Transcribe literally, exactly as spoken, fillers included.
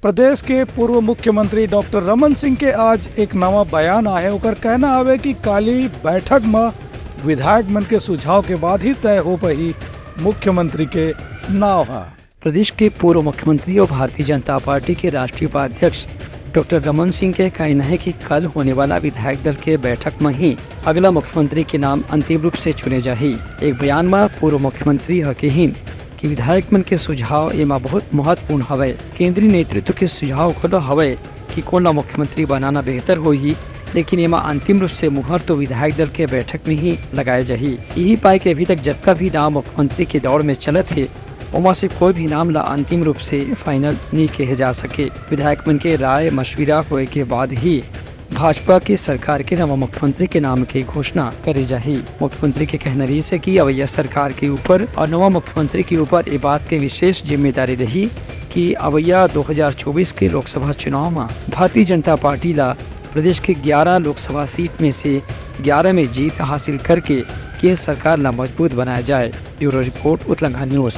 प्रदेश के पूर्व मुख्यमंत्री डॉक्टर रमन सिंह के आज एक नवा बयान आहे। ओकर कहना हवे कि काली बैठक म विधायक मन के सुझाव के बाद ही तय हो पाही मुख्यमंत्री के नाव ह। प्रदेश के पूर्व मुख्यमंत्री और भारतीय जनता पार्टी के राष्ट्रीय उपाध्यक्ष डॉक्टर रमन सिंह के कहना है कि कल होने वाला विधायक दल के बैठक में ही अगला मुख्यमंत्री के नाम अंतिम रूप से चुने जाही। एक बयान में पूर्व मुख्यमंत्री ह कहिन कि विधायक मन के सुझाव एमा बहुत महत्वपूर्ण हवय। केंद्रीय नेतृत्व के सुझाव घलो हवय कि कोन ला मुख्यमंत्री बनाना बेहतर होही, लेकिन एमा अंतिम रूप से मुहर तो विधायक दल के बैठक में ही लगाए जाही। यही पाए कि अभी तक जतका भी नाम मुख्यमंत्री के दौड़ में चलत हे, ओमा से कोई भी नाम ला अंतिम रूप से फाइनल नहीं कहे जा सके। विधायक मन के राय मशविरा होए के बाद ही भाजपा के सरकार के नवा मुख्यमंत्री के नाम के घोषणा करे जाही। मुख्यमंत्री के कहना रहिस हे कि अवैया सरकार के ऊपर और नवा मुख्यमंत्री के ऊपर ये बात के विशेष जिम्मेदारी रही कि अवैया दो हज़ार चौबीस के लोकसभा चुनाव में भारतीय जनता पार्टी ला प्रदेश के ग्यारह लोकसभा सीट में से ग्यारह में जीत हासिल करके केंद्र सरकार ला मजबूत बनाया जाए। Bureau report, Utlangha news.